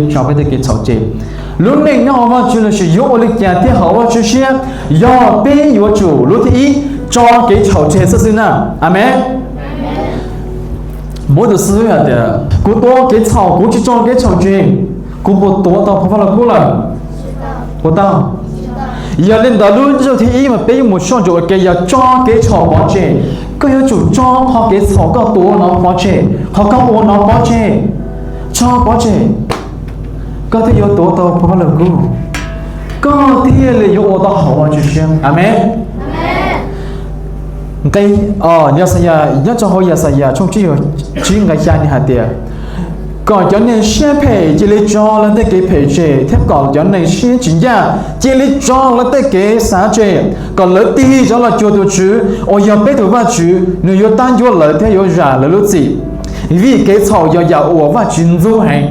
tso peb tej kev txhaum tseg. Lub neej nyob hauv Vajtswv lossis yuav ua li cas thiaj haum Vajtswv siab? Yog peb yuav tsum lub thib ib tso kev txhaum tseg xwb xwb na. Amees. Muaj tus xib hwb hais tias, kuv tuav kev txhaum, kuv tsis tso kev txhaum tseg, kuv puas tuav tau phau Vajluskub lawm? Puas tau? Yog li ntawd lub ntsiab thib ib mas peb yuav mus soj ntsuam ua ke yog tso kev txhaum pov tseg. Koj yuav tsum tso qhov kev txhaum koj tuav no pov tseg, qhov koj ua no pov tseg. Tso pov tseg, koj thiaj yuav tuav tau phau Vajluskub, koj thiaj li yuav ua tau haum Vajtswv siab. Amees. Nqe, Yaxayas, nyob rau hauv Yaxayas tshooj tsib, tsib nqe xya nws hais tias, kom cov neeg siab phem cia li tso lawv tej kev phem tseg, thiab kom cov neeg siab tsis ncaj cia li tso lawv tej kev xav tseg, kom lawv tig rov los cuag tus Tswv uas yog peb tus Vajtswv, nws yuav tab ncuab lawv thiab yuav zam lawv lub txim, vim kev txhaum yog yam uas Vajtswv ntxub heev.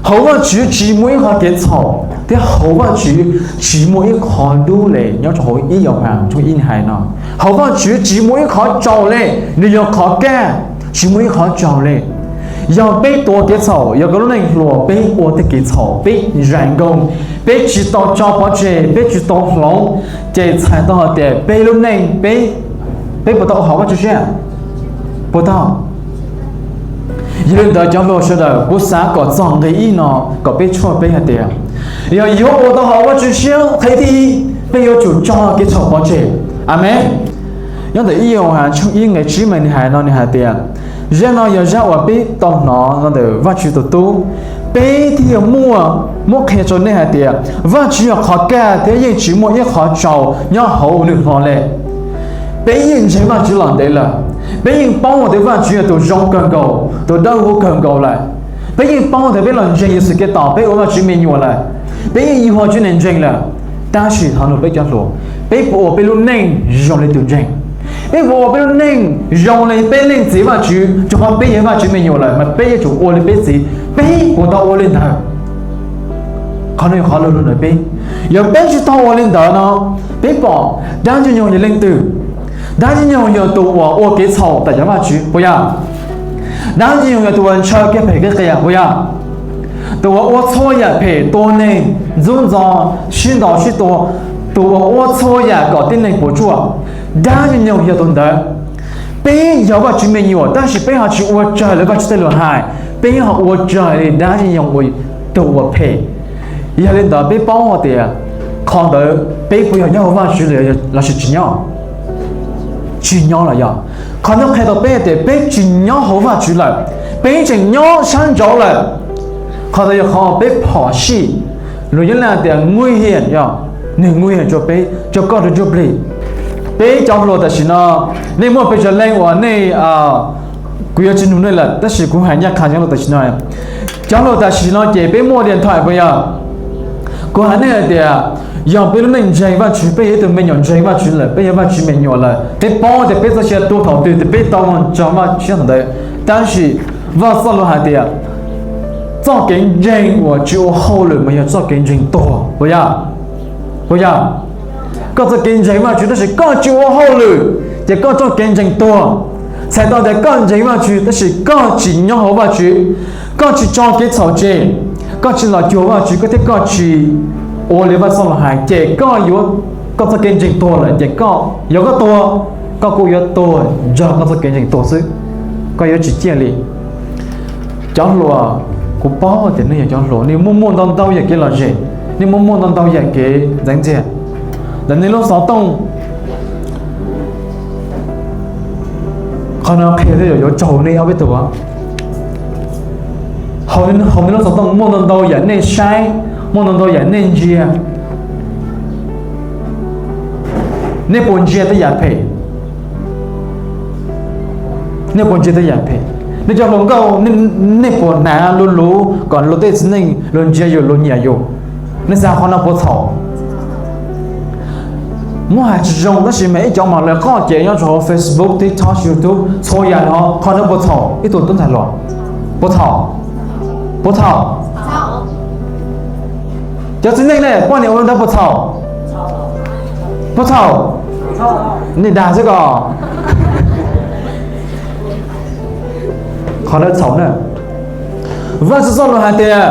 Hauv Vajtswv tsis muaj ib qhov kev txhaum thiab hauv Vajtswv tsis muaj ib qhov dub li. Nyob rau hauv ib Yauhas tshooj ib nws hais no, hauv Vajtswv tsis muaj ib qhov tsaus li, nws yog qhov kaj, tsis muaj ib qhov tsaus li. Yog peb tuav kev txhaum, yog koj lub neej hluas peb ua tej kev txhaum, peb zais nkoos, peb tsis tau tso pov tseg, peb tsis tau hloov, ces txhais tau hais tias peb lub neej, peb, peb puas tau haum Vajtswv siab? Puas tau? Yog li ntawd cov hluas sawv daws, kuv xav kom txog nqe ib no kom peb tshuaj peb hais tias, yog yuav ua tau haum Vajtswv siab, nqe thib ib, peb yuav tsum tso kev txhaum pov tseg. Amees. Nyob ntawm ib Yauhas tshooj ib nqe tsib mas nws hais no, nws hais tias, zaj no yog zaj uas peb tau hnov los ntawm Vajtswv tus tub, peb thiaj muaj, muab qhia rau nej hais tias Vajtswv yog qhov kaj thiab yeej tsis muaj ib qhov tsaus nyob hauv nws hlo li. Peb yeej ntseeg Vajtswv los ntev lawm, peb yeej paub tias Vajtswv yog tus zoo kawg nkaus, tus dawb huv kawg nkaus lawm. Peb yeej paub tias peb los ntseeg Yexus Khetos, peb ua Vajtswv me nyuam lawm, peb yeej yog Vajtswv neeg ntseeg lawm. Tab sis qhov no peb cov hluas, peb puas ua peb lub neej zoo li tus ntseeg? Peb puas ua peb lub neej zoo li peb leej txiv Vajtswv? Rau qhov peb yog Vajtswv me nyuam lawm mas peb yuav tsum ua li peb txiv, peb puas tau ua li ntawd? Qhov no yog qhov luag lug ntawm peb. Yog peb tsis tau ua li ntawd no, peb pom dab ntxwg nyoog yog leej twg? Dab ntxwg nyoog yog tus uas ua kev txhaum tawm cov Vajtswv, puas yog? Dab ntxwg nyoog yog tus uas ntshaw kev phem kev qias, puas yog? Tus uas ua txhua yam phem, tua neeg, ntxub ntxo, sib ntaus sib tua, tus uas ua txhua yam kom tib neeg puas tsuaj, dab ntxwg nyoog yog tus ntawd. Peb yog Vajtswv me nyuam tab sis peb ho tsis ua raws li Vajtswv tej lus hais, peb ho ua raws li dab ntxwg nyoog uas tus uas phem. Yog li ntawd peb paub hais tias qhov ntawd peb puas yog nyob hauv Vajtswv lossis tsis nyob? Tsis nyob lawm yog. Qhov no qhia tau peb tias peb tsis nyob hauv Vajtswv lawm, peb tseem nyob sab nraud lawm. Qhov ntawd yog qhov peb phom sij, luag nyob laj tias nguy hiểm yog, nws nguy hiểm rau peb, rau koj rau ntsuj plig. Peb cov hluas tam sim no, nej muaj pes tsawg leej uas nej, kuv yuav tsis nug nej lawm tab sis kuv hais ncaj qha cov hluas tam sim no. Cov hluas tam sim no ces peb muaj điện thoại puas yog? Kuv hais nej hais tias yog peb lub neej ntseeg Vajtswv, peb yog ib tug me nyuam ntseeg Vajtswv lawm, peb yog Vajtswv me nyuam lawm, peb paub tias peb txoj sia tuag thaum twg, peb tau mus nrog Vajtswv thaum ntawd. Tab sis Vaj Xoj Lus hais tias txoj kev ntseeg uas tsis ua hauj lwm mas yog txoj kev ntseeg tuag, puas yog? Puas yog? Koj txoj kev ntseeg Vajtswv tab sis koj tsis ua hauj lwm ces koj txoj kev ntseeg tuag. Txhais tau tias koj ntseeg Vajtswv tab sis koj tsis nyob hauv Vajtswv, koj tsis tso kev txhaum tseg, koj tsis los cuag Vajtswv, koj thiab koj tsis ua li Vaj Xoj Lus hais ces koj yuav, koj txoj kev ntseeg tuag lawm ces koj, yog koj tuag, koj kuj yuav tuag nrog koj txoj kev ntseeg tuag xwb, koj yuav tsis ciaj li. Cov hluas, kuv paub tias nej yog cov hluas, nej muaj muaj ntau ntau yam kev lom zem, nej muaj muaj ntau ntau yam kev ntxeev ntxiag ntawm nej lub xov tooj. Qhov no qhia tias yuav raug nej ob peb tug. Hauv nej lub xov tooj muaj ntau ntau yam nej saib, muaj ntau ntau yam nej ntsia. Nej puas ntsia tej yam phem? Nej puas ntsia tej yam phem? Nej cov hluas nkauj, nej puas hnav luv luv kom luag tej txiv neej luag ntsia yus luag nyiam yus? Nej xav qhov no puas txhaum? Muab hais tsis zoo tab sis mas ib cov mam lawv qoj ces nyob rau hauv Facebook, TikTok, YouTube txhua yam no, qhov no puas txhaum ib tug tub ntxhais hluas? Puas txhaum? Puas txhaum? Cov txiv neej ne, poj niam ua li ntawd puas txhaum? Puas txhaum? Nej dag xwb ko. Qhov ntawd txhaum na. Vaj Tswv txoj lus hais tias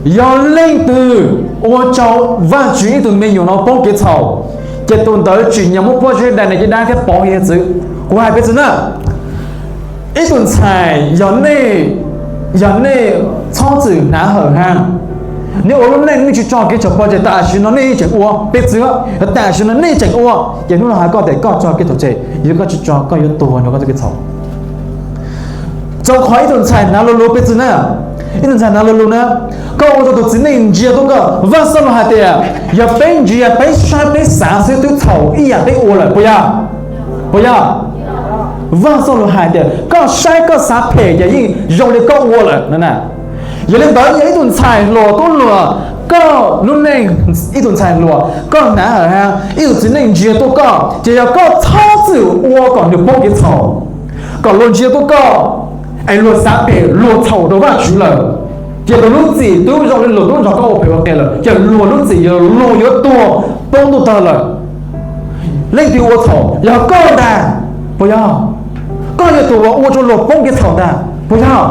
Yog leej twg ua rau Vajtswv ib tug me nyuam no poob kev txhaum, ces tus ntawd tsim nyog muab pob zeb dai nws caj dab thiab pauv yawg txwv. Kuv hais piv txwv na, ib tug ntxhais, yog nej, yog nej txhob txwm hnav hawm hab, nej ua lub neej nej tsis tso kev txhaum pov tseg, tam sim no nej yeej tseem ua, piv txwv, tam sim no nej tseem ua, ces hnub no hais koj tias koj tso kev txhaum tseg, yog koj tsis tso koj yuav tuag nrog koj txoj kev txhaum. Rau qhov ib tug ntxhais hnav lu lug, piv txwv na, ib tug ntxhais hnav lu lug na, koj ua rau tus txiv neej ntsia tuaj koj. Vaj Xab Los hais tias yog peb ntsia peb saib peb xav xwb twb txhaum ib yam peb ua lawm, puas yog? Puas yog? Vaj Xab Los hais tias koj saib koj xav phem ces yeej zoo li koj ua lawm. Yog li ntawd yog ib tug ntxhais hluas tub hluas, koj lub neej, ib tug ntxhais hluas koj hnav hawm hab, ib tug txiv neej ntsia tuaj koj, ces yog koj txhob txwm ua kom nws poob kev txhaum, kom luag ntsia tuaj koj es luag xav phem luag txhaum rau Vajtswv lawm, ces tus lub txim twb zoo li luag tub nrog koj ua phem ua qias lawm, ces luag lub txim yog luag yuav tuag poob ntuj tawg lawm. Leej twg ua txhaum? Yog koj ntag, puas yog? Koj yog tus uas ua rau luag poob kev txhaum ntag, puas yog?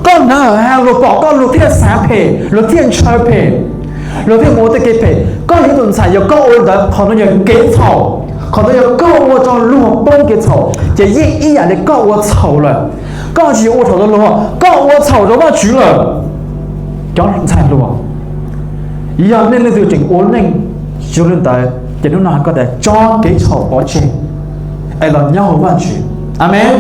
Koj hnav hawm hab luag pom koj luag thiaj xav phem, luag thiaj ntshaw phem, luag thiaj mus ua tej kev phem. Koj yog ib tug ntxhais, yog koj ua li ntawd qhov no yog kev txhaum, qhov no yog koj ua rau luag poob kev txhaum, ces yeej ib yam li koj ua txhaum lawm. Koj tsis yog ua txhaum rau luag, koj ua txhaum rau Vajtswv lawm. Cov ntxhais hluas, yog nej leej twg tseem ua neej zoo li ntawd ces hnub no hais koj tias tso kev txhaum pov tseg es los nyob hauv Vajtswv. Amees.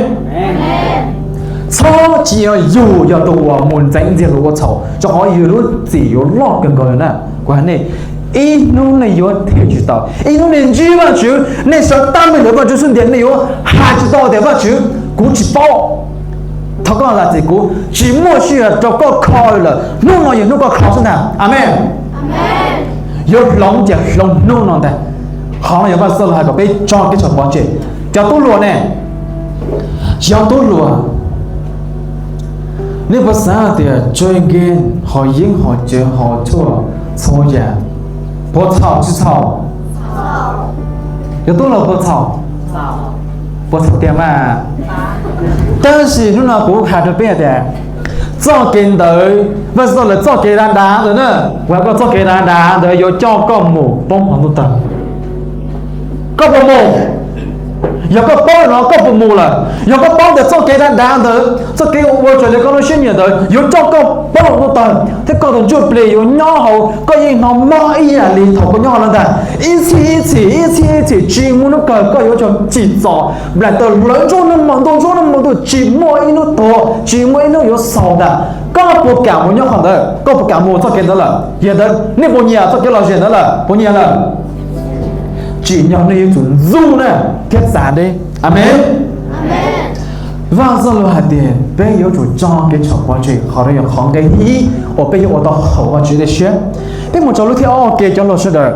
Txhob tsis yog yus yog tus uas mus ntxeev ntxiag luag ua txhaum, rau qhov yus lub txim yuav loj kawg nkaus li na. Kuv hais nej, ib hnub nej yuav them tsis tau, ib hnub nej ntsib Vajtswv, nej sawv tab meeg ntawm Vajtswv xub ntiag, nej yuav hais tsis tau tias Vajtswv, kuv tsis paub. Thov koj zam txim, kuv tsis muaj sij hawm rau koj kho li lawm, hnub no yog hnub koj kho xwb ntag. Amees. Yuav hloov ces hloov hnub no ntag. Qhov no yog Vaj Xab Los hais kom peb tso kev txhaum pov tseg. Cov tub hluas ne, cov tub hluas, nej puas xav tias tso nkeeg hom yeeb hom cawv hom tshuaj txhua yam puas txhaum tsis txhaum? Cov tub hluas, puas txhaum? Puas txhaum tiag mas? Tab sis hnub no kuv hais rau peb hais tias txoj kev ntawd, Vaj Xab Los txoj kev dav dav ntawd na, kuv hais koj txoj kev dav dav ntawd yuav coj koj mus poob hauv ntuj tawg. Koj puas mus? Yog koj paub no koj puas mus lawm? Yog koj paub tias txoj kev dav dav ntawd, txoj kev uas ua raws li koj lub siab nyiam ntawd yuav coj koj poob hauv ntuj tawg thiab koj tus ntsuj plig yuav nyob hauv, koj yeej hnov mob ib yam li thaum koj nyob hauv no ntag. Ib txhij ib txhis, ib txhij ib txhis tsis muaj hnub kawg, koj yuav tsum tsim txom nplaim taws hlawv ntsuab hnub hmo ntuj, ntsuab hnub hmo ntuj, tsis muaj ib hnub tuag, tsis muaj ib hnub yuav xaus ntag. Koj puas kam mus nyob qhov ntawd? Koj puas kam mus txoj kev ntawd lawm? Yog ntawd nej puas nyiam txoj kev lom zem ntawd lawm? Puas nyiam lawm? Tsim nyog nej yuav tsum ntxub na thiab txav deb. Amees. Vaj Xab Los hais tias peb yuav tsum tso kev txhaum pov tseg, qhov no yog qhov nqe thib ib uas peb yuav ua tau haum Vajtswv tej siab. Peb mus rau lub thib ob ua ke cov hluas sawv daws.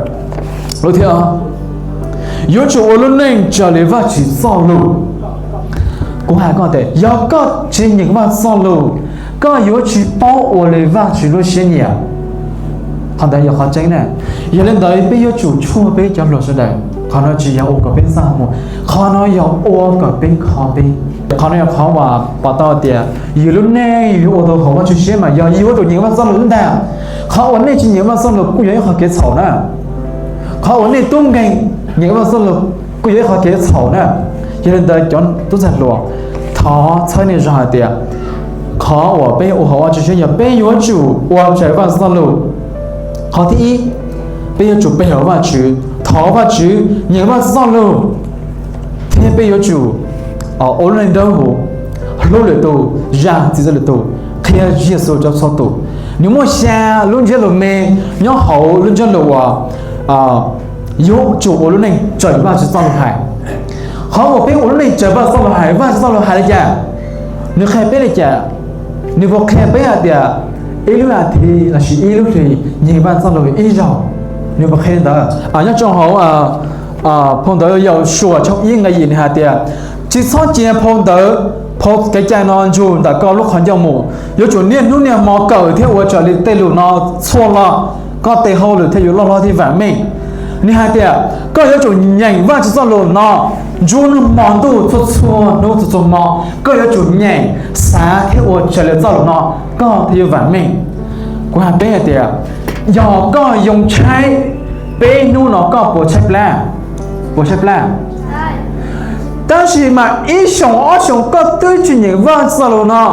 Lub thib ob, yuav tsum ua lub neej raws li Vajtswv txoj lus. Kuv hais koj tias yog koj tsis nyeem Vaj Xab Los, koj yuav tsis paub ua li Vajtswv lub siab nyiam. Qhov ntawd yog qhov tseeb na. Yog li ntawd peb yuav tsum tshuaj peb cov hluas sawv daws. Qhov no tsis yog ua kom peb txaj muag, qhov no yog ua kom peb kho peb. Qhov no yog qhov uas pom tau tias yus lub neej yuav ua tau haum Vajtswv siab mas yog yus yuav tsum nyeem Vaj Xab Los ntag. Qhov uas nej tsis nyeem Vaj Xab Los kuj yog ib qhov kev txhaum na. Qhov uas nej tub nkeeg nyeem Vaj Xab Los kuj yog ib qhov kev txhaum na. Yog li ntawd cov tub ntxhais hluas, thov txhawb nej zog hais tias qhov uas peb yuav ua haum Vajtswv siab yog peb yuav tsum ua raws Vaj Xab Los. Qhov thib ib, peb yuav tsum pe hawm Vajtswv, thov Vajtswv, nyeem Vaj Xab Los, thiab peb yuav tsum ua lub neej dawb huv, hlub lwm tus, zam txim rau lwm tus, qhia Yexus rau txhua tus. Nws muaj xya lub ntsiab lus me nyob hauv lub ntsiab lus uas yuav tsum ua lub neej raws Vajtswv txoj lus hais. Qhov uas peb ua lub neej raws Vajtswv txoj lus hais, Vajtswv txoj lus hais li cas? Nws qhia peb li cas? Nws puas qhia peb hais tias ib lub as thiv lossis ib lub hlis nyeem Vajtswv txoj lus ib zaug? Nws puas qhia li ntawd? Nyob rau hauv phau ntawv Yausuas tshooj ib nqe yim nws hais tias, tsis txhob cia phau ntawv, phau kev cai no ntsug ntawm koj lub qhov ncauj mus. Yuav tsum niaj hnub niaj hmo kawm thiab ua raws li tej lus no txhua lo, koj tes hauj lwm thiaj yuav loj hlob thiab vam meej. Nws hais tias koj yuav tsum nyeem Vajtswv txoj lus no nruab hnub hmo ntuj txhua txhua hnub txhua txhua hmo. Koj yuav tsum nyeem, xav thiab ua raws li txoj lus no, koj thiaj yuav vam meej. Kuv hais peb hais tias, yog koj yoo tshaib, peb hnub no koj puas tshaib plab? Puas tshaib plab? Tab sis mas ib xyoos ob xyoos koj twb tsis nyeem Vaj Xab Lus no,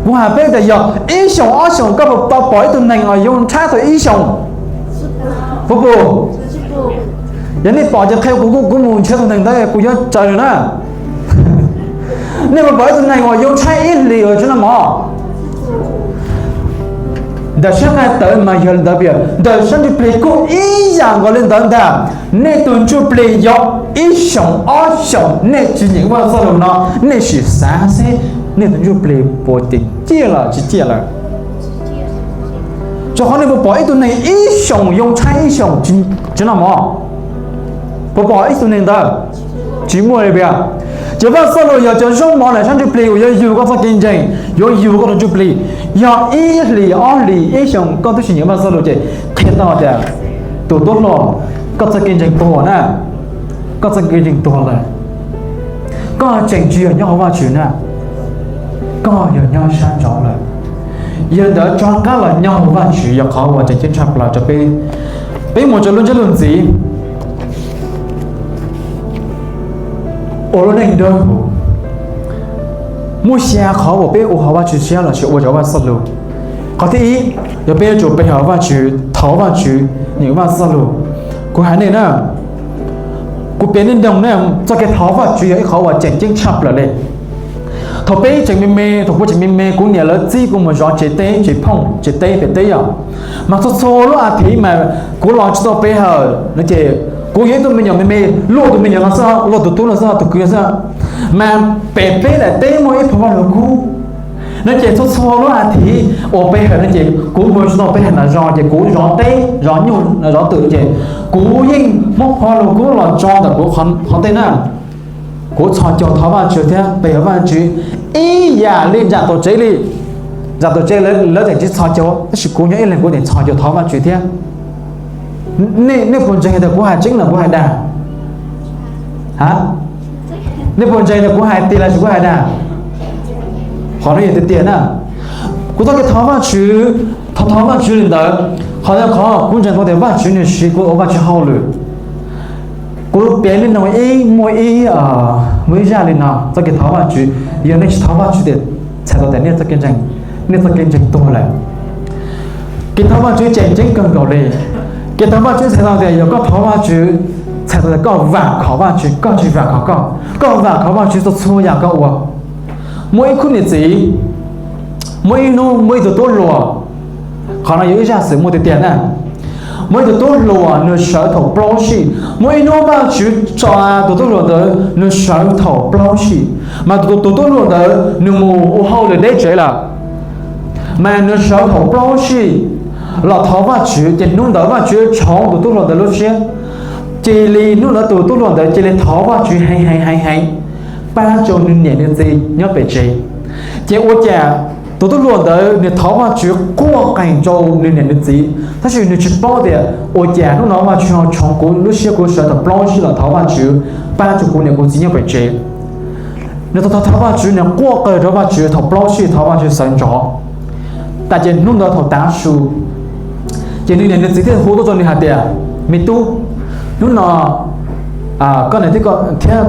kuv hais peb tias yog ib xyoos ob xyoos koj puas tau pom ib tug neeg uas yoo tshaib tau ib xyoos? Puas pom? Yog nej pom ces qhia kuv, kuv mus nrhiav tus neeg ntawd kuv yuav tsaws na. Nej puas pom ib tug neeg uas yoo tshaib ib hlis tsis noj mov? Ntawm sab nqaij tawv mas yog li ntawd, ntawm sab ntsuj plig kuj ib yam nkaus li ntawd ntag. Nej tus ntsuj plig yog ib xyoos ob xyoos nej tsis nyeem Vaj Xab Lus no, nej sim xav seb nej tus ntsuj plig puas ciaj los tsis ciaj lawm. Rau qhov nej puas pom ib tug neeg ib xyoos yoo tshaib ib xyoos tsis noj mov? Puas pom ib tug neeg ntawd? Tsis muaj li tiag. Ces Vaj Xab Lus yog cov zaub mov ntawm sab ntsuj plig uas yuav yug koj txoj kev ntseeg, yuav yug koj tus ntsuj plig. Yog ib hlis ob hlis ib xyoos koj twb tsis nyeem Vaj Xab Lus ces qhia tau tias tus tub hluas, koj txoj kev ntseeg tuag na. Koj txoj kev ntseeg tuag lawm. Koj tseem tsis yog nyob hauv Vajtswv na, koj yog nyob sab nraud lawm. Yog li ntawd rov qab los nyob hauv Vajtswv yog qhov uas tseem ceeb tshaj plaws rau peb. Peb mus rau lub ntsiab lus ntxiv uas lub neej dawb huv. Muaj xya qhov uas peb ua hauv Vajtswv siab los sis ua rau Vaj Xab Lus. Qhov thib ib, yog peb yuav tsum pe hawm Vajtswv, thov Vajtswv, nyeem Vaj Xab Lus. Kuv hais nej na, kuv piav nej mloog na, txoj kev thov Vajtswv yog ib qhov uas tseem ceeb tshaj plaws li. Thaum peb tseem me me, thaum kuv tseem me me, kuv niam lawv txib kuv mus zov tsev teb, tsev phooj tsev teb pem teb yom. Mas txhua txhua lub as thiv mas kuv los tsis tau pe hawm no ces kuv yog ib tug me nyuam me me, luaj tus me nyuam no xwb, luaj tus tub no xwb, tus kwv no xwb. Mas pem peb daim teb muaj ib phav vaj lug kub no ces txhua txhua lub as thiv uas pe hawm no ces kuv mus tsis tau pe hawm nram zos ces kuv zov teb zov nyuj zov twm ces kuv yeej muab phav lug kub los tso ntawm kuv qhov ntej na. Kuv txhos caug thov Vajtswv thiab pe hawm Vajtswv ib yam li nram tom tsev li. Nram tom tsev lawv tseem tsis txhos caug tab sis kuv nyob ib leeg kuv tseem txhos caug thov Vajtswv thiab. Nej puas ntseeg tias kuv hais tseeb los kuv hais dag? Nej puas ntseeg tias kuv hais tiag los sis kuv hais dag? Qhov no yog tiag tiag na. Kuv txoj kev thov Vajtswv, thov thov Vajtswv li ntawd, qhov ntawd qhov kuv ntseeg tau tias Vajtswv nws siv kuv ua Vajtswv hauj lwm. Kuv piav nej mloog ib, muaj ib, muaj ib zaj li no, txoj kev thov Vajtswv, yog nej tsis thov Vajtswv tias txhais tau tias nej txoj kev ntseeg, nej txoj kev ntseeg tuag lawm. Kev thov Vajtswv tseem ceeb kawg nkaus li. Kev thov Vajtswv txhais tau tias yog koj thov Vajtswv, txhais tau tias koj vam khom Vajtswv, koj tsis vam khom koj, koj vam khom Vajtswv txhua txhua yam koj ua. Muaj ib khub niam txiv, muaj ib hnub muaj ib tug tub hluas, qhov no yog ib zaj xwm muaj tiag tiag na. Muaj ib tug tub hluas nws sawv thaum plaub sij. Muaj ib hnub Vajtswv tso tus tub hluas ntawd nws sawv thaum plaub sij. Mas tus, tus tub hluas ntawd nws mus ua hauj lwm deb tsev lawm. Mas nws sawv thaum plaub sij los thov Vajtswv, ces hnub ntawd Vajtswv tshoov tus tub hluas ntawd lub siab, cia li hnub ntawd tus tub hluas ntawd cia li thov Vajtswv heev heev heev heev, pab rau nws niam nws txiv nyob pem tsev. Ces ua cas tus tub hluas ntawd nws thov Vajtswv quaj qees rau nws niam nws txiv, tab sis nws tsis paub tias ua cas hnub no Vajtswv ho tshoov kuv lub siab, kuv sawv thaum plaub sij los thov Vajtswv pab rau kuv niam kuv txiv nyob pem tsev. Nws tau thov Vajtswv, nws quaj qw rau Vajtswv thaum plaub sij, thov Vajtswv sawv ntxov. Tas ces hnub ntawd thaum tav su, ces nws niam nws txiv thiaj hu tuaj rau nws hais tias, me tub, hnub no koj niam thiab, thiab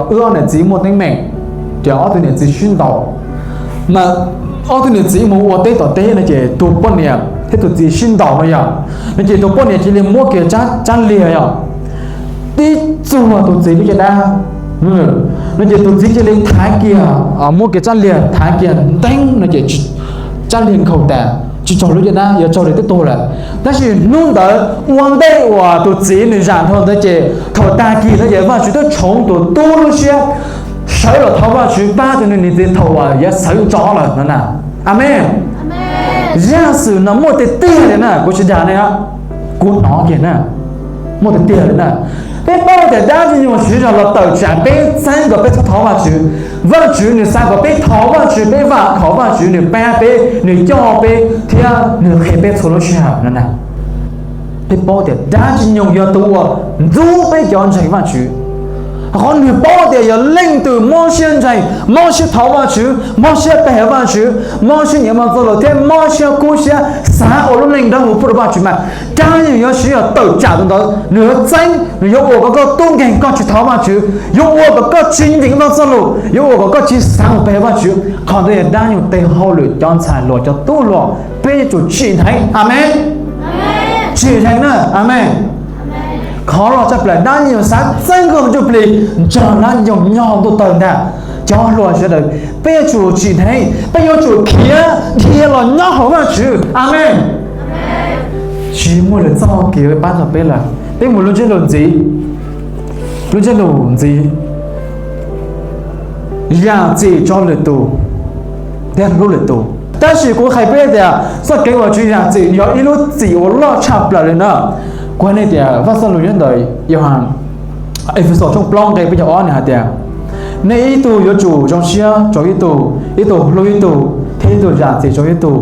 wb ob niam txiv muaj teeb meem, ces ob tug niam txiv sib ntaus. Mas ob tug niam txiv mus ua teb tom teb no ces tus poj niam thiab tus txiv sib ntaus no yog, no ces tus poj niam cia li muab kiag tsab liag yog tib txuag tus txiv lub caj dab. No ces tus txiv cia li thaiv kiag, muab kiag tsab liag thaiv kiag nteeb no ces tsab liag nkhaus tas, tsis raug lub caj dab, yuav raug li twb tuag lawm. Tab sis hnub ntawd ua ntej uas tus txiv nws zam dhau ntawd ces thaum tag kis ntawd ces Vajtswv twb tshoov tus tub lub siab sawv los thov Vajtswv pab rau nws niam txiv thaum uas yuav sawv ntxov lawm no na. Amees. Zaj xwm no muaj tiag tiag li na, kuv tsis dag nej, kuv hnov kiag na, muaj tiag tiag li na. Peb paub tias dab ntxwg nyoog siv zog los tawm tsam peb, txhawb kom peb txhob thov Vajtswv. Vajtswv nws xav kom peb thov Vajtswv, peb vam khom Vajtswv, nws pab peb, nws coj peb thiab nws qhia peb txhua lub sij hawm no na. Peb paub tias dab ntxwg nyoog yog tus uas ntxub peb cov ntseeg Vajtswv. Qhov nws paub tias yog leej twg mob siab ntseeg, mob siab thov Vajtswv, mob siab pe hawm Vajtswv, mob siab nyiam mloog txoj lus thiab mob siab kub siab xav ua lub neej dawb huv pub rau Vajtswv mas, dab nyoog yuav siv yog tawm tsam tus ntawd, nws yuav txeeb, nws yuav ua kom koj tub nkeeg koj tsis thov Vajtswv, yuav ua kom koj tsis nyeem Vajtswv txoj lus, yuav ua kom koj tsis xav mus pe hawm Vajtswv. Qhov ntawd yog dab nyoog tes hauj lwm cov ntxhais hluas cov tub hluas, peb yuav tsum tsim dheev. Amees. Tsim dheev na. Amees. Qhov loj tshaj plaws dab nyoog xav txeeb koj tus ntsuj plig nrog dab nyoog nyob hauv ntuj tawg ntag. Cov hluas sawv daws, peb yuav tsum tsim dheev, peb yuav tsum khiav dhia los nyob hauv Vajtswv. Amees. Tsis muaj lwm txoj kev pab tau peb lawm. Peb mus lub ntsiab lus ntxiv, lub ntsiab lus ntxiv, zam txim rau lwm tus thiab hlub lwm tus. Tab sis kuv qhia peb tias txoj kev uas tsis zam txim yog ib lub txim uas loj tshaj plaws li na. Kuv hais nej tias Vaj Xab Lus nyob ntawm Yauhas, Efexus tshooj plaub nqe peb caug ob nws hais tias, nej ib tug yuav tsum zoo siab rau ib tug, ib tug hlub ib tug, thiab ib tug zam txim rau ib tug,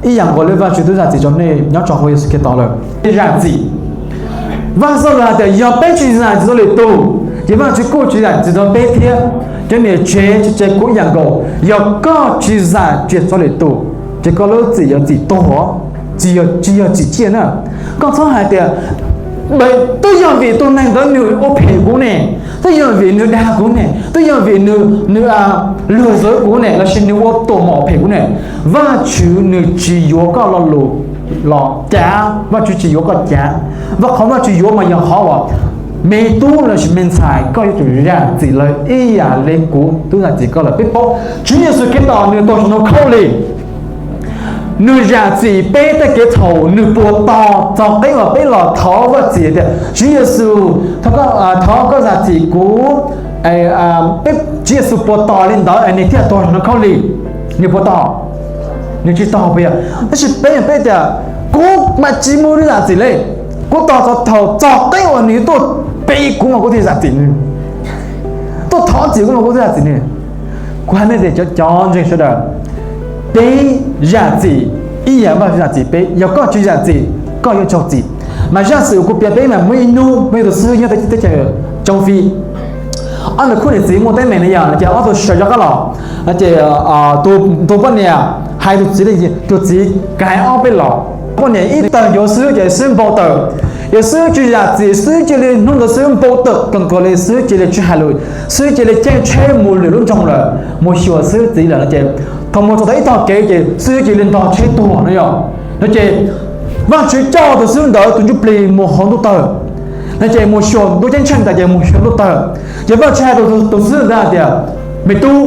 ib yam nkaus li Vajtswv twb zam txim rau nej nyob rau hauv Yexus Khetos lawm. Zam txim. Vaj Xab Lus hais tias yog peb tsis zam txim rau lwm tus, ces Vajtswv kuj tsis zam txim rau peb thiab. Cov niam tsev, tsev kuv ib yam nkaus, yog koj tsis zam txim rau lwm tus, ces koj lub txim yog txim tuag, tsis yog, tsis yog txim ciaj na. Koj txhob hais tias, twb yog vim tus neeg ntawd nws ua phem kuv ne, twb yog vim nws dag kuv ne, twb yog vim nws, nws luag zawv kuv ne, lossis nws ua tuam mom phem kuv ne. Vajtswv nws tsis yuav koj lo lus los cav, Vajtswv tsis yuav koj cav. Vaj qhov Vajtswv yuav mas yog qhov uas me tub lossis me ntxhais koj yuav tsum zam txim lawv ib yam li kuv twb zam txim koj lawm. Peb paub Tswv Yexus Khetos nws tuag saum ntoo khaub lig, nws zam txim peb tej kev txhaum, nws puas tos txog qib uas peb los thov Vajtswv tias, Tswv Yexus, thov koj zam txim kuv. Tswv Yexus puas tos li ntawd nws thiaj tuag saum ntoo khaub lig? Nws puas tos? Nws tsis tos puas yog? Tab sis peb, peb tias, kuv mam tsis mus zam txim li, kuv tos txog thaum txog qib uas nws tuaj pe kuv mas kuv thiaj zam txim nws, tuaj thov txim kuv mas kuv thiaj zam txim nws. Kuv hais nej tias cov, cov ntseeg sawv daws, peb zam txim ib yam Vajtswv zam txim peb. Yog koj tsis zam txim, koj yuav raug txim. Mas zaj xwm kuv piav peb mas muaj ib hnub muaj ib tug xib hwb nyob teb chaws Tsoob Fib, ob tug khub niam txiv muaj teeb meem na yog, ces ob tug sawv rov qab los, ces tus poj niam hais tus txiv, tus txiv kav ob peb los, poj niam ib tawg yuav xib hwb ces xib hwb npau taws. Yog xib hwb tsis zam txim, xib hwb cia li, hnub ntawd xib hwb npau taws kawg nkaus li, xib hwb cia li tsis hais lus, xib hwb cia li caij tsheb mus lwm lub nroog lawm, mus xyuas xib hwb txiv lawm no ces, thaum mus txog tau ib tog kev ces xib hwb cia li ntog tsheb tuag no yog. No ces Vajtswv coj tus xib hwb ntawd tus ntsuj plig mus hauv ntuj tawg, no ces mus xyuas ntuj ceeb tsheej tas ces mus xyuas ntuj tawg. Ces Vajtswv hais rau tus xib hwb ntawd hais tias, me tub,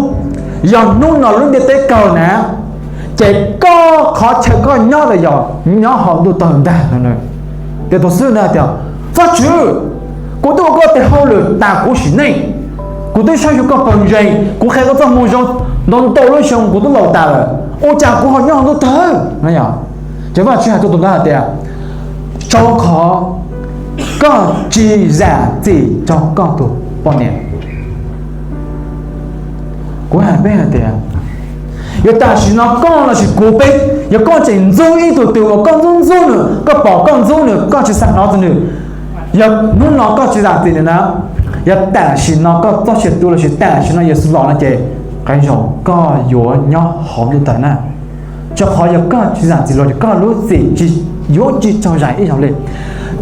yog hnub no lub ntiaj teb kawg na, ces koj qhov chaw koj nyob los yog nyob hauv ntuj tawg ntag. Ces tus xib hwb ntawd hais tias, Vajtswv, kuv twb ua koj tes hauj lwm tas kuv sim neej, kuv twb saib xyuas koj pawg ntseeg, kuv qhia koj txoj moo zoo ntau ntau lub xyoo, kuv twb laus tas lawm, ua cas kuv ho nyob hauv ntuj tawg? Ces Vajtswv hais rau tus ntawd hais tias, rau qhov koj tsis zam txim rau koj tus poj niam. Kuv hais peb hais tias, yog tam sim no koj lossis kuv peb, yog koj tseem ntxub ib tug twg uas koj ntxub ntxub nws, koj pom koj ntxub nws, koj tsis xav hnov txog nws, yog hnub no koj tsis zam txim nws na, yog tam sim no koj txoj sia tu lossis tam sim no Yexus los no ces, qee zaum koj yuav nyob hauv ntuj tawg na. Rau qhov yog koj tsis zam txim luag ces koj lub txim tsis, yuav tsis raug zais ib zaug li.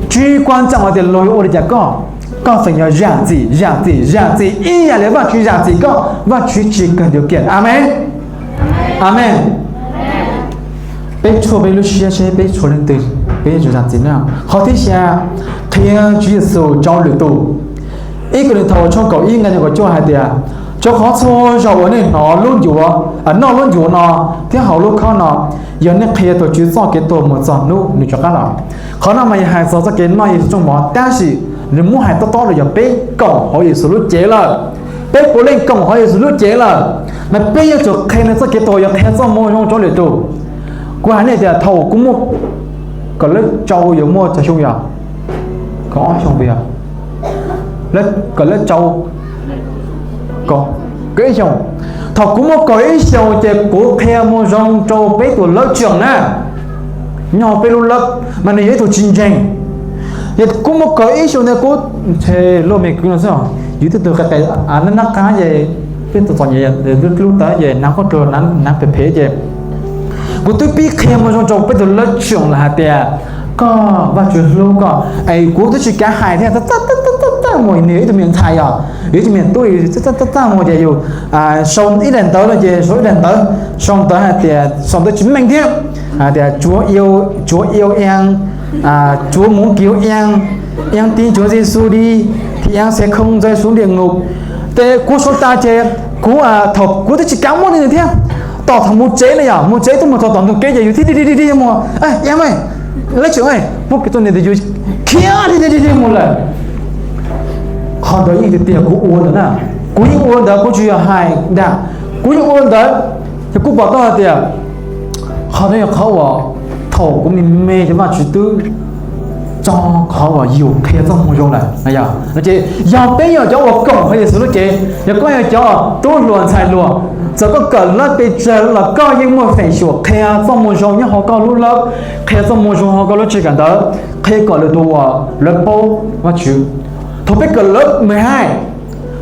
Tsis kua txoom hais tias luag yuav ua li cas koj, koj feem yog zam txim, zam txim, zam txim ib yam li Vajtswv zam txim koj, Vajtswv tsis kawg ntiav kiag. Amees. Amees. Peb tshuaj peb lub siab seb peb tshuaj leej twg, peb yuav tsum zam txim na. Qhov thib xya, qhia Tswv Yexus rau lwm tus. Ib Kauleethaus tshooj kaum ib nqe nees nkaum cuaj hais tias, rau qhov txhua zaus uas nej hnov lub ncuav, noj lub ncuav no thiab haus lub khob no, yog nej qhia tus Tswv txoj kev tuag mus txog hnub nws rov qab los. Qhov no mas yog hais txog txoj kev noj Yexus rooj mov, tab sis nws muab hais tob tob los yog peb koom hauv Yexus lub cev lawm. Peb puav leej koom hauv Yexus lub cev lawm, mas peb yuav tsum qhia nws txoj kev tuag, yog qhia txoj moo zoo rau lwm tus. Kuv hais nej tias thaum kuv muaj kaum lab rau yuav muaj tsawg xyoo yog? Kaum ob xyoo puas yog? Kaum lab rau, kaum ib xyoos. Thaum kuv muaj kaum ib xyoos ces kuv qhia moo zoo rau peb tus lab tseem na, nyob peb lub lab, mas nws yog ib tug tsis ntseeg. Yog kuv muaj kaum ib xyoos ntawd kuv, ntshe luaj me kwv no xwb os, Yus twb tus qe qe nab nab qab ces peb tus txom nyem lub lub tawv ces hnav qub rua hnav phem phem ces kuv twb pib qhia mus zoo rau peb tus lab tsoom lawm hais tias koj, Vajtswv hlub koj es kuv twb tsis kav hais thiab, txaj txaj mus nws ib tug me ntxhais yog yus ib tug me tub, txaj txaj mus ces yus sau ib daim ntawv no ces sau ib daim ntawv, sau ntawv hais tias sau ntawv tsis meej thiab, hais tias Chúa yêu em, Chúa muốn cứu em, em tin Chúa Giêsu đi thì em sẽ không rơi xuống địa ngục. Ces kuv sau tas ces kuv, thaum kuv twb tsis kav muab li nws thiab, tos thaum mus tsev na yom, mus tsev twb mus txog tom ntug kev ces yus thiaj dig dig dig mus, em ej, lab tsoom, muab kev txom nyem ntawd yus khiav dig dig dig mus lawm. Qhov ntawd yeej tiag tiag kuv ua ntawd na, kuv yeej ua ntawd, kuv tsis yog hais dag, kuv yeej ua ntawd. Ces kuv pom tau hais tias qhov ntawd yog qhov uas thaum kuv me me ces Vajtswv twb tso qhov uas yus qhia txoj moo zoo lawm. Ces yog peb yog cov uas koom hauv Yexus lub cev, yog koj yog cov tub hluas ntxhais hluas, txawm koj kawm lab pes tsawg los koj yeej muaj feem xyuam qhia txoj moo zoo nyob hauv koj lub lab, qhia txoj moo zoo hauv koj lub tsev kawm ntawv, qhia kom lwm tus uas lawv paub Vajtswv. Thaum peb kawm lab mười hai,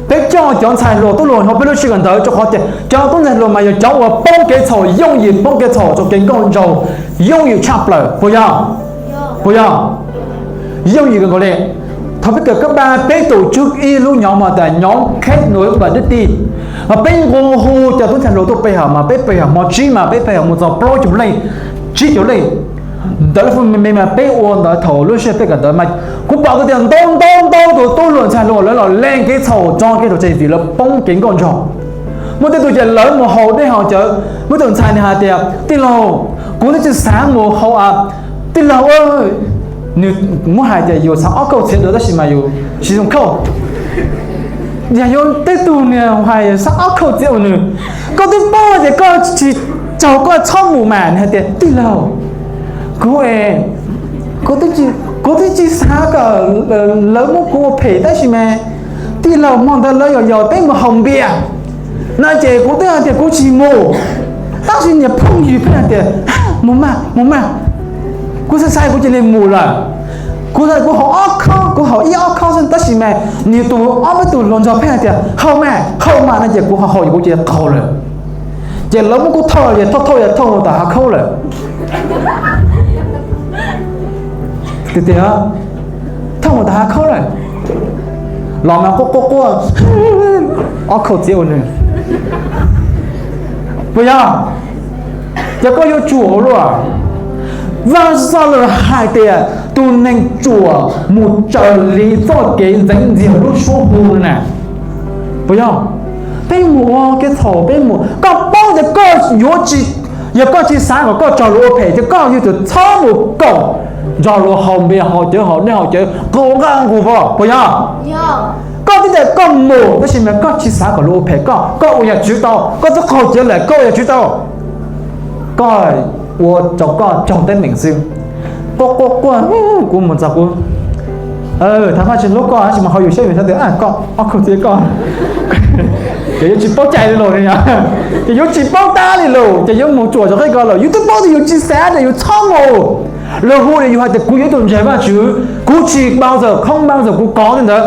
peb coj cov ntxhais hluas tub hluas hauv peb lub tsev kawm ntawv, rau qhov tias cov tub ntxhais hluas mas yog cov uas poob kev txhaum, yooj yim poob kev txhaum rau kev nkauj nraug, yooj yim tshaj plaws, puas yog? Puas yog? Yooj yim kawg nkaus li. Thaum peb kawm kab pas peb tus tswb ib lub nyob mas tas nhóm kết nối và đức tin, mas peb nqua hu cov tub ntxhais hluas tuaj pe hawm, mas peb pe hawm hmo tsib mas peb pe hawm mus txog plaub caug leej, tsib caug leej. Ntawm lub me me mas peb ua ntawd thaum lub sij hawm peb kawm ntawv mas kuv pom tau tias ntau ntau ntau tus tub hluas ntxhais hluas lawv los leej kev txhaum tso kev txhaum tseg vim lawv poob kev nkauj nraug. Muaj tej tug ces lawv mus haus dej haus cawv, muaj tus ntxhais nws hais tias tij laug, kuv twb tsis xav mus haus, tij laug, nws muab hais tias yus xav ob khauj txiav dua tab sis mas yus tsis zoo khauj. Yog yuav tej tug nws hais xav ob khauj txiav ua nws, koj twb paub tias koj tsis txaus koj txhob mus mas nws hais tias tij laug, kuv, kuv twb tsis xav kom lawv muab kuv ua phem tab sis mas tij laug hmo ntawd lawv yos yos peb mus haus npias no ces kuv twb hais tias kuv tsis mus, tab sis niag phooj ywg pheej hais tias mus mas mus mas, kuv xav xav kuv cia li mus lawm. Kuv, kuv haus ob khob, kuv haus ib ob khob xwb tab sis mas nws tus ob peb tus hluas nraug pheej hais tias haus mas haus mas no ces kuv haus haus kuv cia li qaug lawm. Ces lawv muab kuv thauj ces thauj thauj thauj mus tom hav khaub lawm. Tiag tiag, thauj mus tom hav khaub lawm, los mas quaj quaj quaj, ob khauj txiav ua nws. Puas yog? Ces koj yuav tsuam ua luaj. Vaj Xalas hais tias tus neeg tsuam mus raws li txoj kev ntxeev ntxiag lub suab hu na. Puas yog? Peb mus ua kev txhaum, peb mus, koj paub tias koj yuav tsis, yog koj tsis xav kom koj raug luag ua phem ces koj yuav tsum txhob mus koom nrog luag haus npias haus cawv haus dej haus cawv, qaug nqaj nqug vog, puas yog? Koj twb tias koj mus tab sis mas koj tsis xav kom luag ua phem koj, koj ua yam tswv tau, koj twb qaug cawv lawm koj ua yam tswv tau, koj ua rau koj raug teeb meem xwb. Quaj quaj quaj, kuv mus txog kuv, thov Vajtswv hlub koj tab sis mas ho yus siab yus xav tias koj ob khauj txiav koj, ces yuav tsis paub cai li lawm, ces yuav tsis paub tab li lawm ces yuav mus tsuam rau qhib ko lawm. Yus twb paub tias yus tsis xav tias yus txhob mus. Luag hu li yus hais tias kuv yog ib tug ntseeg Vajtswv, kuv tsis npau taws khoob npau taws kuv kov li ntawd.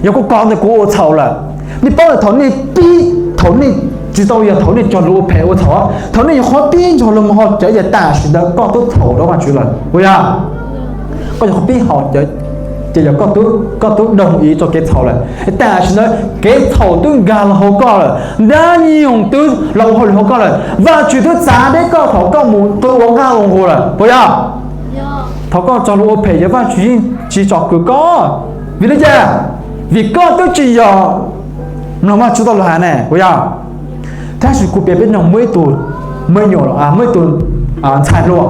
Yog kuv kov ntawd kuv ua txhaum lawm. Nej paub lawm thaum nej pib, thaum nej tsis tau yog thaum nej cog lus ua phem ua txhaum, thaum nej yog qhov pib nrog luag mus haus cawv ces tam sim ntawd koj twb txhaum rau Vajtswv lawm, puas yog? Koj yog qhov pib haus cawv ces yog koj twb doog ib txoj kev txhaum lawm. Tam sim ntawd kev txhaum twb nkag los hauv koj lawm, dab nyoog twb los ua hauj lwm hauv koj lawm, Vajtswv twb txav deb koj thaum koj mus qw ua nqaj ua nqug lawm, puas yog? Thaum koj cog lus ua phem ces Vajtswv yeej tsis tsom kwm koj. Vim li cas? Vim koj twb tsis yog mloog Vajtswv txoj lus hais ne, puas yog? Tab sis kuv piav peb mloog, muaj ib tug me nyuam, muaj ib tug ntxhais hluas,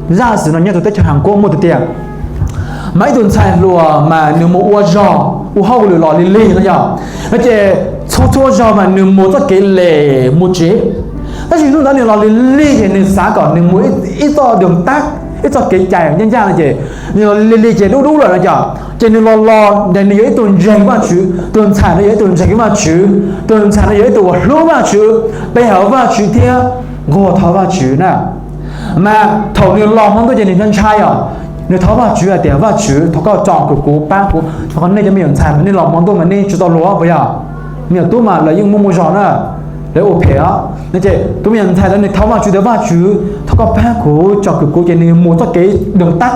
zaj xwm no nyob rau teb chaws Hàn Quốc muaj tiag tiag. Mas ib tug ntxhais hluas mas nws mus ua zog ua hauj lwm los lig lig no yog, no ces txhua txhua zog mas nws mus txoj kev lem mus tsev. Tab sis hnub ntawd nws los lig lig ces nws xav kom nws mus ib txoj doog tab, ib txoj kev cai ncaj ncaj no ces nws los lig lig ces dub dub lawm no ces, ces nws los los ces nws yog ib tug ntseeg Vajtswv, tus ntxhais no yog ib tug ntseeg Vajtswv, tus ntxhais no yog ib tug uas hlub Vajtswv, pe hawm Vajtswv thiab nquag thov Vajtswv na. Mas thaum nws los hmo ntuj ces nws ntshai ntshai os, Nws thov Vajtswv hais tias, Vajtswv, thov koj tsom kwm kuv, pab kuv, thov koj, nej cov me nyuam ntxhais mas nej los hmo ntuj mas nej tsis tau luag puas yog? Me nyuam tub mas lawv yeej muaj muaj zog na, lawv ua phem os. No ces tus me nyuam ntxhais ntawd nws thov Vajtswv tias, Vajtswv, thov koj pab kuv, tsom kwm kuv. Ces nws mus txoj kev dees tab,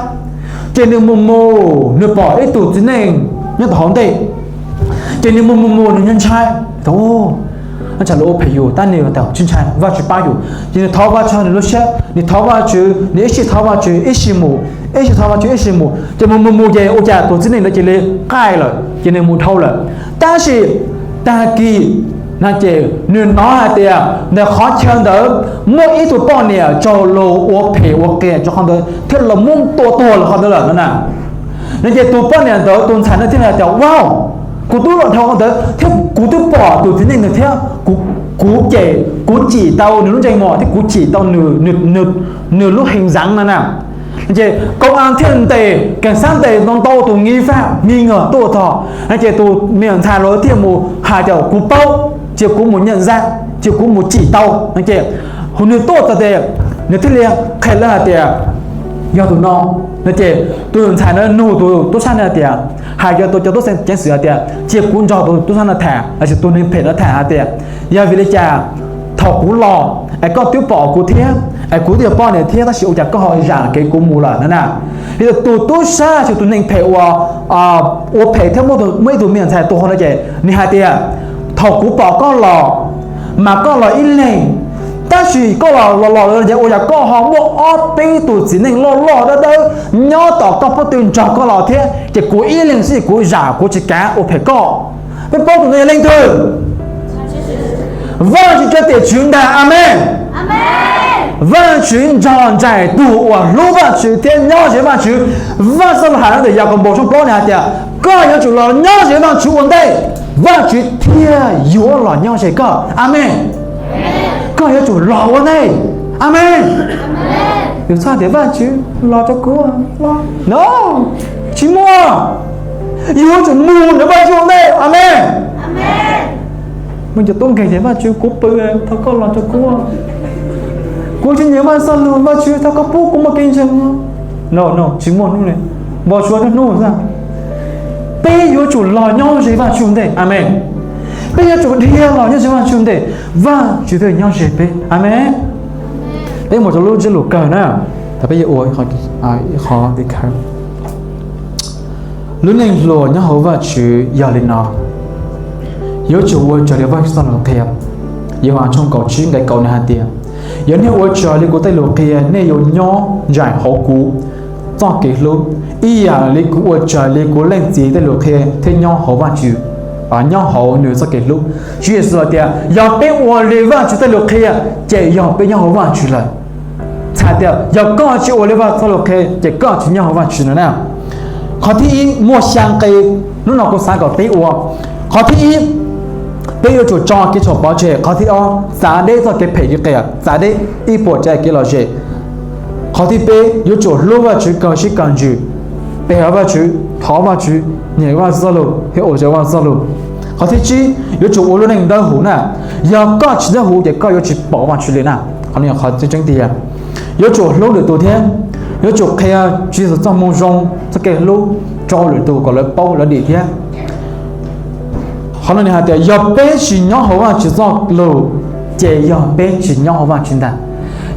ces nws mus mus nws pom ib tug txiv neej nyob tom hauv ntej. Ces nws mus mus mus nws ntshai, ntshai lawv ua phem yus tab nws tias tsis ntshai, Vajtswv pab yus. Ces nws thov Vajtswv nws lub siab, nws thov Vajtswv, nws ib sij thov Vajtswv ib sij mus, ib sij thov Vajtswv ib sij mus, ces mus mus mus ces ua cas tus txiv neej ntawd cia li qaij lawm, ces nws mus dhau lawm. Tab sis tag kis no ces nws hnov hais tias ntawm qhov chaw ntawd muaj ib tug poj niam raug luag ua phem ua qias rau qhov ntawd thiab los muab tua tuag rau qhov ntawd lawm no na. No ces tus poj niam ntawd, tus ntxhais ntawd thiaj hais tias, Wow, kuv twb los dhau qhov ntawd thiab kuv twb pom tus txiv neej ntawd thiab, kuv, kuv ces kuv cim tau nws lub ntsej muag thiab kuv cim tau nws lub heev xeev no na. Ces công an thiaj ntes, cảnh sát ntes ntau ntau tus nghi phạm nghi ngờ tuaj txog no ces tus me nyuam ntxhais los thiaj mus hais tias, Kuv paub, cia kuv mus nhận dạng, cia kuv mus cim tau no ces nws tuaj txog ces nws thiaj li qhia lawv hais tias yog tus no no ces tus ntxhais ntawd nug tus tub sab ntawd hais tias, hais rau tus cov tub ceev xwm hais tias, Cia kuv nrog tus tub sab no tham, lossis tus neeg phem no tham hais tias, yog vim li cas thaum kuv los es koj twb pom kuv thiab, es kuv twb yog poj niam thiab, tab sis ua cas koj ho zam kev kuv mus lawm no na? Yog tus tub sab lossis tus neeg phem uas ua phem thiab muab ib tug me nyuam ntxhais tua no ces nws hais tias, Thaum kuv pom koj los mas koj los ib leeg, tab sis koj los los los ces ua cas koj ho muaj ob peb tus txiv neej loj loj dawb dawb nyob tom koj pob tw nrog koj los thiab, ces kuv ib leeg xwb kuv zam kuv tsis kav ua phem koj. Peb paub tus no yog leej twg? Vajtswv cov tim tswv ntag, amees. Vajtswv nrog nraim tus uas hlub Vajtswv thiab nyob ze Vajtswv. Vaj Xab Los hais no ntawm Yakaunpaus tshooj plaub nws hais tias, Koj yuav tsum los nyob ze Vajtswv ua ntej, Vajtswv thiaj yuav los nyob ze koj. Amees. Koj yuav tsum los ua ntej. Amees. Yus txhob tias Vajtswv los rau kuv, no, tsis muaj. Yuav tsum mus ntawm Vajtswv ua ntej. Amees. Muaj cov tub nkeeg tias, Vajtswv, kuv pw, thov koj los rau kuv. Kuv tsis nyiam Vaj Xab Los, Vajtswv, thov koj pub kuv muaj kev ntseeg. No, no, tsis muaj hnub li, npau suav hnub xwb. Peb yuav tsum los nyob ze Vajtswv ua ntej. Amees. Peb yuav tsum dhia los nyob ze Vajtswv ua ntej, Vajtswv thiaj nyob ze peb. Amees. Peb mus rau lub ntsiab lus kawg na, thaum peb yuav ua ib qho, ib qho ti khaw. Lub neej hluas nyob hauv Vajtswv yog li no, yuav tsum ua raws li Vajtswv txoj lus qhia. Yauhas tshooj kaum tsib nqe kaum nws hais tias, Yog nej ua raws li kuv tej lus qhia, nej yuav nyob nraim hauv kuv txoj kev hlub, ib yam li kuv ua raws li kuv Leej Txiv tej lus qhia thiab nyob hauv Vajtswv, nyob hauv nws txoj kev hlub. Tswv Yexus hais tias yog peb ua li Vajtswv tej lus qhia, ces yog peb nyob hauv Vajtswv lawm. Txhais tias yog koj tsis ua li Vajtswv txoj lus qhia ces koj tsis nyob hauv Vajtswv no na. Qhov thib ib, muaj xya nqe hnub no kuv xav kom peb ua. Qhov thib ib, peb yuav tsum tso kev txhaum pov tseg. Qhov thib ob, txav deb txoj kev phem kev qias, txav deb ib puas tsav kev lom zem. Qhov thib peb, yuav tsum hlub Vajtswv kawg siab kawg ntsws, pe hawm Vajtswv, thov Vajtswv, nyiam Vajtswv txoj lus thiab ua raws Vajtswv txoj lus. Qhov thib tsib, yuav tsum ua lub neej dawb huv na. Yog koj tsis dawb huv ces koj yuav tsis pom Vajtswv li na. Qhov no yog qhov tseeb tiag. Yuav tsum hlub lwm tus thiab yuav tsum qhia Tswv Yexus txoj moo zoo, txoj kev hlub rau lwm tus kom lawv paub lawv dim thiab. Qhov no nws hais tias yog peb tsis nyob hauv Vajtswv txoj lus, ces yog peb tsis nyob hauv Vajtswv ntag.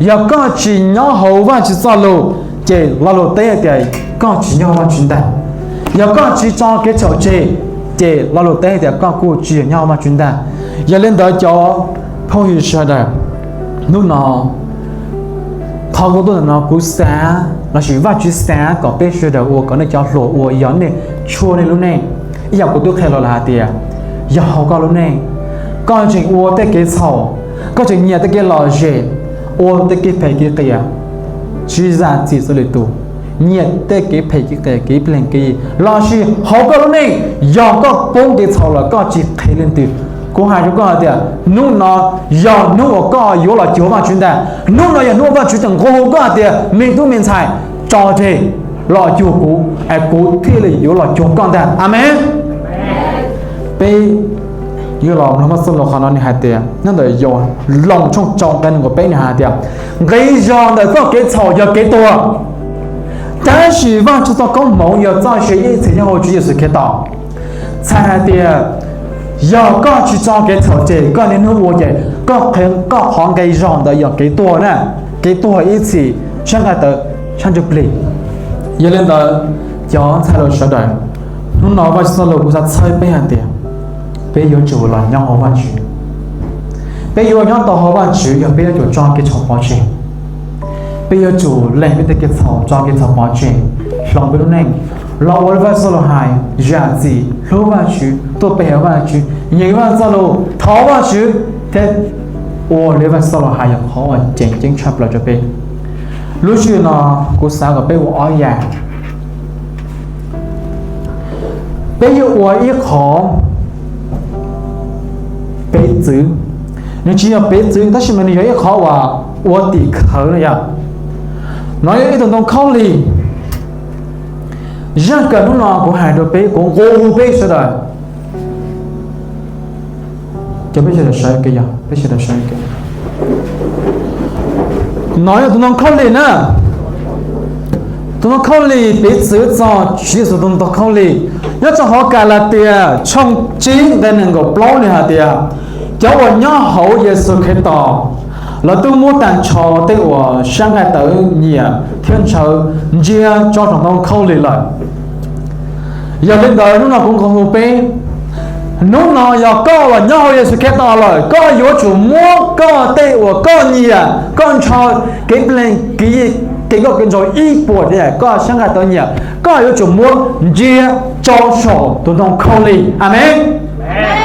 Yog koj tsis nyob hauv Vajtswv txoj lus, ces lo lus teb hais tias koj tsis nyob hauv Vajtswv ntag. Yog koj tsis tso kev txhaum tseg, ces lo lus teb hais tias koj kuj tsis yog nyob hauv Vajtswv ntag. Yog li ntawd cov phooj ywg sawv daws, hnub no qhov kuv tuaj ntawm no kuv xav lossis Vajtswv xav kom peb sawv daws ua kom nej cov hluas ua yog nej tshuaj nej lub neej. Ib yam kuv twb qhia los lawm hais tias yog hauv koj lub neej, koj tseem ua tej kev txhaum, koj tseem nyiam tej kev lom zem, ua tej kev phem kev qias, tsis zam txim rau lwm tus, nyiam tej kev phem kev qias kev plees kev yi, lossis hauv koj lub neej yog koj poob kev txhaum lawm koj tsis qhia leej twg, kuv hais rau koj hais tias hnub no yog hnub uas koj yuav los cuag Vajtswv ntag. Hnub no yog hnub uas Vajtswv tseem nqua hu koj hais tias me tub me ntxhais, tso tseg, los cuag kuv es kuv thiaj li yuav los cuag koj ntag. Amees. Peb yuav los mloog Vajtswv txoj lus qhov no nws hais tias nyob ntawm Yauhas Loos tshooj rau nqe nees nkaum peb nws hais tias nqi zog ntawm txoj kev txhaum yog kev tuag. Tab sis Vajtswv txoj koob hmoov yog txoj sia ib txhis nyob hauv Tswv Yexus Khetos. Txhais hais tias yog koj tsis tso kev txhaum tseg, koj niaj hnub ua ces koj, koj qhov nqi zog ntawd yog kev tuag na, kev tuag ib txhis sab nqaij tawv sab ntsuj plig. Yog li ntawd, cov ntxhais hluas sawv daws, hnub no Vajtswv txoj lus kuv xav txhawb peb hais tias peb yuav tsum los nyob hauv Vajtswv. Peb yuav nyob tau hauv Vajtswv yog peb yuav tsum tso kev txhaum pov tseg. Peb yuav tsum lees peb tej kev txhaum, tso kev txhaum pov tseg, hloov peb lub neej los ua li Vajtswv txoj lus hais, zam txim, hlub Vajtswv, tuaj pe hawm Vajtswv, nyeem Vajtswv txoj lus, thov Vajtswv, thiab ua li Vajtswv txoj lus hais yog qhov uas tseem ceeb tshaj plaws rau peb. Lub sij hawm no kuv xav kom peb ua ob yam. Peb yuav ua ib qho pev txwv. Nws tsis yog pev txwv tab sis mas nws yog ib qho uas ua tim khawv no yog. No yog ib tug ntoo khaub lig. Zaj kawm hnub no kuv hais rau peb, kuv nqua hu peb sawv daws. Cov peb sawv daws sawv kev, yog peb sawv daws sawv kev. No yog tus ntoo khaub lig na. Tus ntoo khaub lig piv txwv txog Tswv Yexus tus ntoo khaub lig. Nyob rau hauv Kalatias tshooj tsib nqe nees nkaum plaub nws hais tias, cov uas nyob hauv Yexus Khetos, lawv twb muab tag nrho tej uas sab nqaij tawv nyiam thiab ntshaw ntsia tso saum ntoo khaub lig lawm. Yog li ntawd hnub no kuv nqua hu peb, hnub no yog koj los nyob hauv Yexus Khetos lawm, koj yuav tsum muab koj tej uas koj nyiam, koj ntshaw, kev plees, kev nkauj kev nraug ib puas, koj sab nqaij tawv nyiam, koj yuav tsum muab ntsia tso saum tus ntoo khaub lig. Amees.